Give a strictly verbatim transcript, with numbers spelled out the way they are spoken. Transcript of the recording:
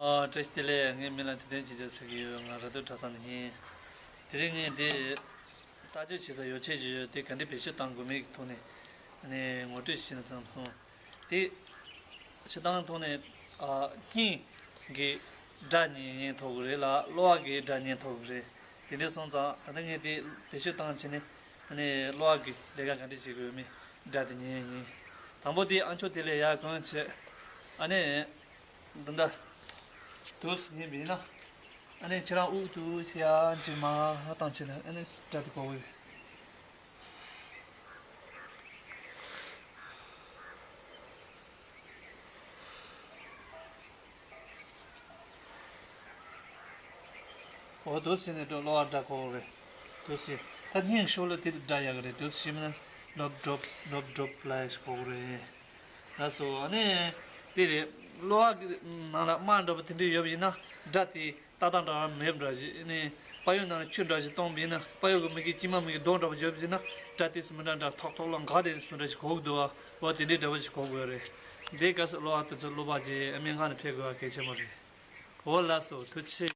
ཨ། བཀྲ་ཤིས་བདེ་ལེགས། ངའི་མིང་ལ་དུས་སྟོན་བྱེད་ཆོག་ཟེར་གྱི་ཡོད། ང་ར་སྟོད་གྲྭ་ཚང་ནས་ཡིན། དེ་རིང་ངས་འདི་ལྟ་དཔྱད་བྱེད་ས་ཡོ་ཆས་ཞིག་ཡོད། དེ་ག་འདྲ་བེད་སྤྱོད་གཏང་དགོས་མིན་གྱི་ཐོག་ནས་ཨ་ནི་ངོ་སྤྲོད་ཞིག་བྱས་ན་བསམ་སོང་། དེ་བྱེད་སྟངས་ཐོག་ནས་ཨ་སྙིང་གི་སྒྲ་ཉན་ཉན་ཐུབ་ཀྱི་རེད་ལ། གློ་བ་གི་སྒྲ་ཉན་ཐུབ་ཀྱི་རེད། དེ་འདྲ་སོང་ཙང་ད་ལྟ་ངས་དེ་བེད་སྤྱོད་བཏང་བྱས་ནས་ཨ་ནི་གློ་བ་གི་ལས་ཀ་ག་འདྲ་བྱེད་དགོས་མིན་སྒྲ་དེ་ཉན་ཡིན། དང་པོ་དེ་ཨ་མཆོག་དེ་ལས་ཡར་གོན་བྱས། ཨ་ནི། འདི་འདྲ། དུས་ཡིན་པས་ན། ཨ་ནི་ཁྱེད་རང་དབུགས་དུ་ཆེ་ཡ་ཅིག་མ་བཏང་བྱས་ན་ཨ་ནི་སྒྲ་དེ་གོ་གི་རེད། འོ་དུས་ཕྱིན་ནས་འགྲོ་གློ་བ་སྒྲ་གོ་གི་རེད། དུས་ཕྱིན། ད་སྙིང་ཤོག་ལ་དེ་སྒྲ་ཡག་གི་རེད། དུས་ཕྱིན་མིན་ན་ལོབ་ཌོབ་ལོབ་ཌོབ་ལ་ཡ་ཞིག་གོ་གི་རེད། ལགས་སོ། ཨ་ནི་དེ་རེད། གློ་བ་གི་ནང་ལ་རྨ་འདྲ་པོ་དེ་འདྲ་ཡོད་པ་ཡིན་ན་སྒྲ་དེ་ཏག་ཏག་འདྲ་མེད་པ་འདྲ་ཞིག་ཨ་ནི་པ་ཡོ་ནང་ལ་ཆུ་འདྲ་ཞིག་བཏང་པ་ཡིན་ན་པ་ཡོ་གི་མིག་གི་དཀྱིལ་མ་མིག་གི་རྡོ་འདྲ་པོ་ཡོད་པ་ཡིན་ན་སྒྲ་དེ་སུ་མི་འདྲ་འདྲ་ཐོག་ཐོག་ལ་འགག་དེ་སུ་འདྲ་ཞིག་གོ་གི་འདུག་བ། འོ་དེ་འདྲའི་འདྲ་པོ་ཞིག་གོ་དགོས་རེད། འདི་ག་ས་གློ་བ་དེ་ཚོ་གློ་བ་རྗེས་ཨ་མའི་ཁ་ནས་ཕེབས་དགོས་པ་གལ་ཆེན་པོ་རེད། འོ་ལགས་སོ། ཐུགས་རྗེ་ཆེ།